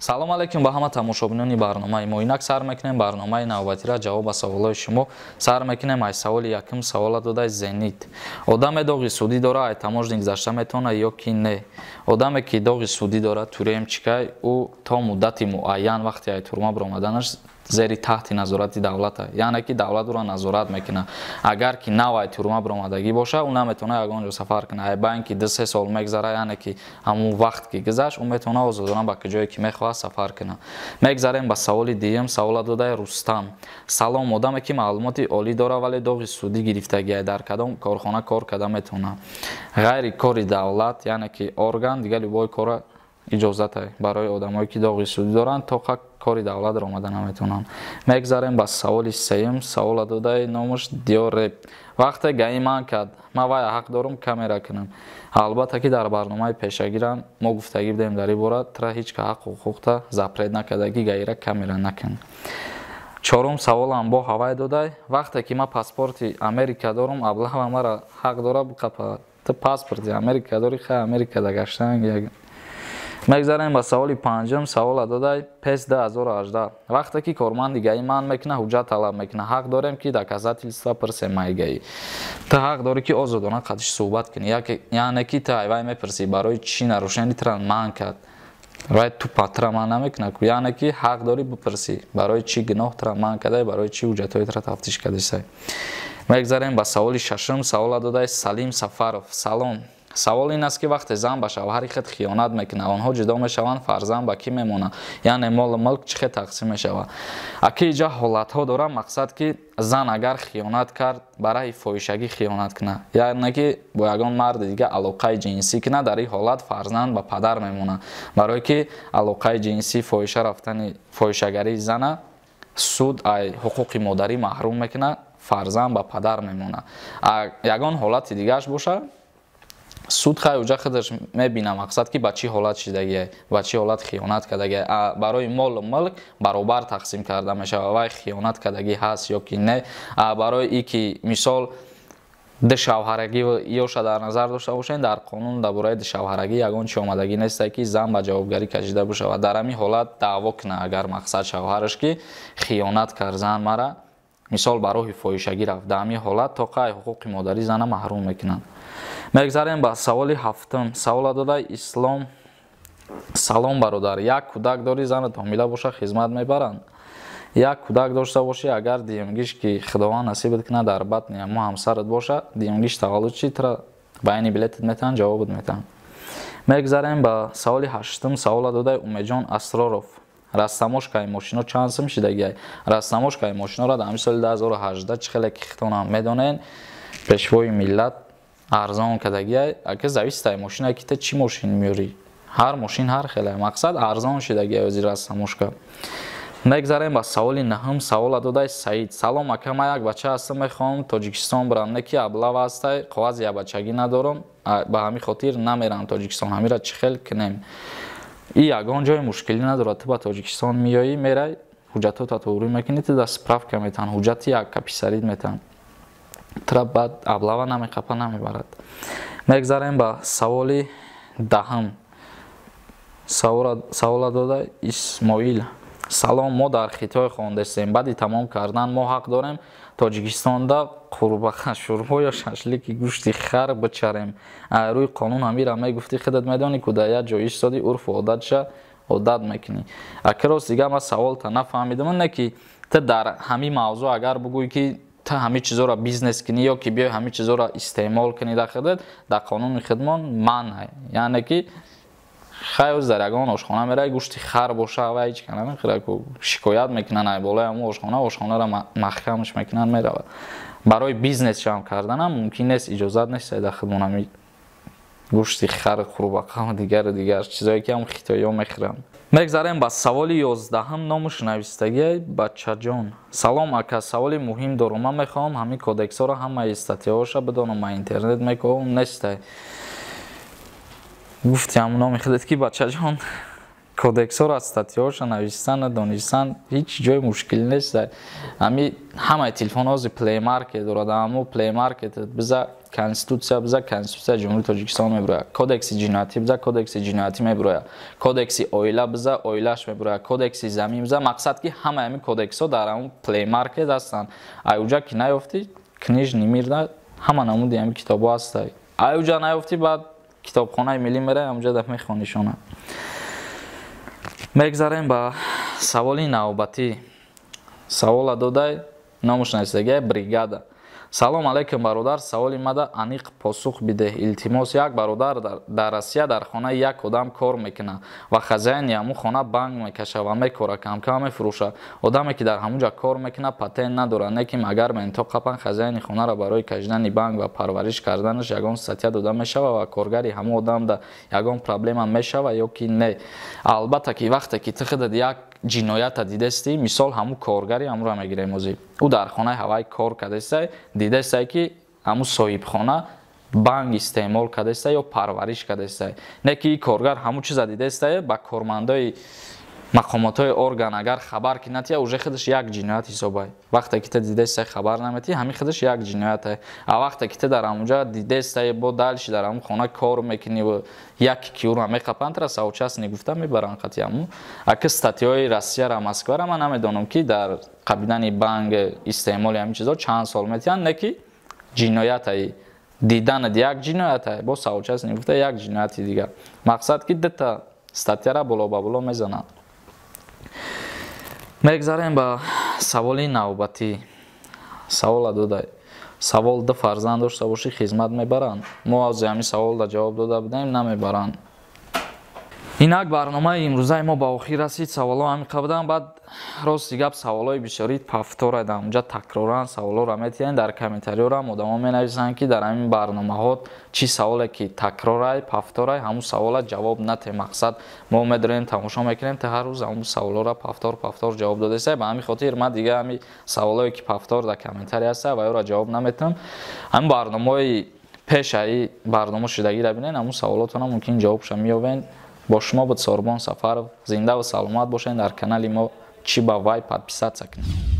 Салом алейкум ба ҳама тамошобинони барномаи мо. Инак сар мекунем барномаи навбатира, ҷавоб ба саволҳои шумо. Сар мекунем ай саволи якум. Савола додаи Зенит: одаме доғи судӣ дора, ай таможни гузашта метавона ё ки не? Одаме ки доғи судӣ дора, тюремчикай, ӯ то муддати муайян вақте ай турма баромаданаш зери таҳти назорати давлата, яъне ки давлат ӯро назорат мекунад. Агар ки нав ай турма баромадагӣ боша, ӯ наметавона ягон ҷо сафар кунад. Ай байн ки 2-3 сол мегзара, яъне ки ҳамун вақт ки гузашт, ӯ метавона озодона ба ҷое ки мехоҳад сафар кунад. Мегзарем ба саволи дуюм. Савола додаи Рустам: салом, одаме ки маълумоти олӣ дора, вале доғи судӣ гирифтагиай, дар кадом корхона кор карда метавонад? Ғайри кори давлат, яъне ки орган, дигар любой кора иҷозате барои одамое ки доғи судӣ доранд, то кори давлатро омада наметавонанд. Мегзарем ба саволи сеюм. Савола додаи номаш Диёр: вақте ГАИ манъ кард, ман вай ҳақ дорам камера кунам? Албатта ки дар барномаи пешагирам мо гуфтагӣ будем дар ин бора, тра ҳеҷ ка ҳаққу ҳуқуқта запрет накарда ки ГАИра камера накун. Чорум саволам бо ҳавай додай: вақте ки ман паспорти Америка дорам, облава мара ҳақ дора биқапа? Ту паспорти Америка дорӣ, хай, Америкада гаштан як. Мегзарем ба саволи панҷум. Савола додай ПЕС 2018: вақте ки корманди ГАИ манъ мекунад, ҳуҷҷат талаб мекунад, ҳақ дорем ки доказательства пурсем ай ГАИ? Ту ҳақ дорӣ ки озодона қадиш суҳбат кунӣ, яъне ки ту айвай мепурсӣ, барои чӣ нарушени тра манъ кард. Вай тупа тра манъ намекунад, яъне ки ҳақ дорӣ бипурсӣ, барои чӣ гуноҳ тра манъ кардай, барои чӣ ҳуҷҷатҳои тра тафтиш кардисай. Мегзарем ба саволи шашум. Савола додай Салим Сафаров: салом, савол ин аст ки вақте зан ба шавҳари худ хиёнат мекунад, онҳо ҷудо мешаванд, фарзанд ба кӣ мемонад, яъне молу мулк чӣ хел тақсим мешавад? Аки, иҷа ҳолатҳо дорам. Мақсад ки зан агар хиёнат кард, ба раҳи фоҳишагӣ хиёнат кунад, яъне ки бо ягон марди дига алоқаи ҷинсӣ кунад, дар ин ҳолат фарзанд ба падар мемонад, барое ки алоқаи ҷинсӣ, фоҳиша рафтани, фоҳишагарии зана суд ай ҳуқуқи модарӣ маҳрум мекунад, фарзанд ба падар мемонад. Ягон ҳолати дигааш бошад, суд хай уҷа худаш мебина, мақсад ки ба чӣ ҳолат шидагия, ба чӣ ҳолат хиёнат кардагия. Барои молу мулк баробар тақсим карда мешавад, вай хиёнат кардагӣ ҳаст ё ки не. Барои и ки мисол душавҳарагӣ ёша дар назар дошта бошем, дар қонун дар бораи душавҳарагӣ ягон чи омадагӣ несте ки зан ба ҷавобгарӣ кашида бошавад. Дар ҳамин ҳолат даъво кунад агар, мақсад, шавҳараш ки хиёнат кард, зан мара мисол ба роҳи фоҳишагӣ рафт, дар ҳамин ҳолат то қай ҳуқуқи модарӣ зана маҳрум мекунанд. Мегзарем ба саволи ҳафтум. Савола додаи Ислом: салом бародар, як кӯдак дорӣ, занат ҳомила боша, хизмат мебаранд? Як кӯдак дошта бошӣ, агар дуюмгиш ки Худованд насибат кунад, дар батни ҳамо ҳамсарат боша, дуюмгиш таваллуд чи, тра военный билетат метаҳанд, ҷавобат метаҳанд. Мегзарем ба саволи ҳаштум. Савола додаи Умедҷон Асроров: растаможкаи мошино чанд сум шидагиай? Растаможкаи мошиноро дар ҳамин соли 2018, чӣ хеле ки хитонам медонед, пешвои миллат арзон кардагиай. Ака, зависит ай мошина ки ту чӣ мошин меёрӣ, ҳар мошин ҳар хеле, мақсад, арзон шидагиай ози растаможка. Мегзарем ба саволи наҳум. Савола додаи Саид: салом ака, ман як бача ҳастам, мехоҳам Тоҷикистон бирам, не ки облава ҳастай, коғази ябачагӣ надорам, ба ҳамин хотир намерам Тоҷикистон, ҳамира чӣ хел кунем? И ягон ҷои мушкилӣ надорад. Ту ба Тоҷикистон меоӣ, мерай, ҳуҷҷатҳота туғрӣ мекунӣ, ту да справка метаҳанд, ҳуҷҷати як каписарид метаҳанд, тра баъд облава намеқапа, намебарад. Мегзарем ба саволи даҳум. Савола дода Исмоил: салом, мо дар Хитой хондастем, баъди тамом кардан мо ҳақ дорем Тоҷикистонда қурбақа, шӯрбо ё шашлики гӯшти хар бичарем? Рӯи қонун ҳамира мегуфтӣ. Худат медонӣ ку, дар як ҷо истоди, урфу одатша одат мекунӣ. Ака, рост дига ман саволта нафаҳмидам, не ки ту дар ҳамин мавзӯъ агар бугӯӣ ки ту ҳамин чизоро бизнес кунӣ ё ки биёй ҳамин чизоро истеъмол кунӣ, дар худат дар қонуни худмон манъ, яъне ки хай оз дар ягон ошхона меравӣ, гӯшти хар боша, ва ҳеҷ ка намехӯрад ку, шикоят мекунанд ай болои ҳамон ошхона, ошхонаро маҳкамаш мекунанд, меравад. Барои бизнес шам карданам мумкин нест, иҷозат нест дар худмон ҳами гӯшти хар, қурбақа, дигару дигар чизое ки ҳам хитоиҳо мехӯранд. Мегзарем ба саволи 11-ум. Номуш навистагиай Бачаҷон: салом ака, саволи муҳим дорум, ман мехоҳам ҳамин кодексҳоро, ҳамаи статьяҳоша бидонам, ман интернет мекунам, нестай. Гуфти ҳамун номи худат ки Бачаҷон, кодексҳоро, статьяҳоша навистану донистан ҳеҷ ҷои мушкилӣ нест. Ҳами ҳамаи телефон ҳози Play Market дорад, ҳамо Play Market биза. Конститутсия биза, Конститутсияи Ҷумҳурии Тоҷикистон мебурояд. Кодекси ҷиноятӣ биза, Кодекси ҷиноятӣ мебурояд. Кодекси оила биза, оилаш мебурояд. Кодекси замин биза. Мақсад, ки ҳамаи ҳамин кодексҳо дар ҳамун Play Market ҳастанд. Ай уҷа ки наёфтӣ, Книжный мир да ҳама намуди ҳамин китобҳо ҳастай. Ай уҷа наёфтӣ, баъд Китобхонаи миллӣ меравӣ, ҳамуҷа да мехонишона. Мегзарем ба саволи навбатӣ. Савола додай, номуш нависдагиай «Бригада». Салом алейкум, бародар, саволи мада аниқ посух бидеҳ, илтимос. Як бародар дар Россия дар хонаи як одам кор мекунад ва хозяин и ҳамун хона банг мекаша ва мекора, камкам мефурӯша. Одаме, ки дар ҳамун ҷа кор мекунад, патент надорад, не ки агар ментҳо қапанд, хозяин и хонаро барои кашидани банг ва парвариш карданаш ягон статья дода мешавад ва коргари ҳамун одамда ягон проблема мешавад ё ки не? Албатта, ки вақте ки ту худат як ҷиноята дидестӣ, мисол, ҳамун коргари ҳамуро мегирем, озӣ ӯ дар хонаи ҳавай кор кардестай, дидестай, ки ҳамун соҳибхона банг истеъмол кардестай ё парвариш кардестай, не ки коргар ҳамун чиза дидестай, ба кормандои мақомотҳои орган агар хабар ки натия, уже худаш як ҷиноят ҳисобай. Вақте ки ту дидестай, хабар наметӣ, ҳамин худаш як ҷинояте. А вақте ки ту дар ҳамунҷа дидестай, бо дальше дар ҳамун хона кор мекунӣ, яке ки ӯро меқапанд, тра соучастник гуфта мебаранд қати ҳамун. Аки статья ҳои Россияра, Москвара ман намедонам, ки дар қабидани банг, истеъмоли ҳамин чизо чанд сол метиҳанд, не ки ҷиноятай диданат як ҷиноятай, бо соучастник гуфта як ҷинояти дигар. Мақсад, ки дута статья ра боло ба боло мезананд. Мегзарем ба саволи навбатӣ. Савола додай: савол, ду фарзанд дошта бошӣ, хизмат мебаранд? Мо аз ҳамин саволда ҷавоб дода будем, намебаранд. Инак, барномаи имрӯзаи мо ба охир расид. Саволҳо ҳамин қабуданд. Баъд, рости гап, саволҳои бисёри повтор дар онҷа такроран саволҳоро метиҳем. Дар комментарий ҳоам одамо менависанд, ки дар ҳамин барномаҳо чӣ саволе ки такрорай, повтор ай, ҳамун савола ҷавоб натем. Мақсад, мо медорем, тамошо мекунем, та ҳар рӯз ҳамун саволҳоро повтор, повтор ҷавоб додесай. Ба ҳамин хотир ман дига ҳамин саволҳое, ки повтор дар комментарий ҳаста, ва ёро ҷавоб наметавам. Ҳамин барномаҳои пешаи барнома шудагиро бинед, ҳамун саволотона мумкин ҷавобша меёбед. Бо шумо буд Сорбон Сафаров. Зинда ва саломат бошед. Дар канали мо «Чӣ ба вай» подписаться кунед.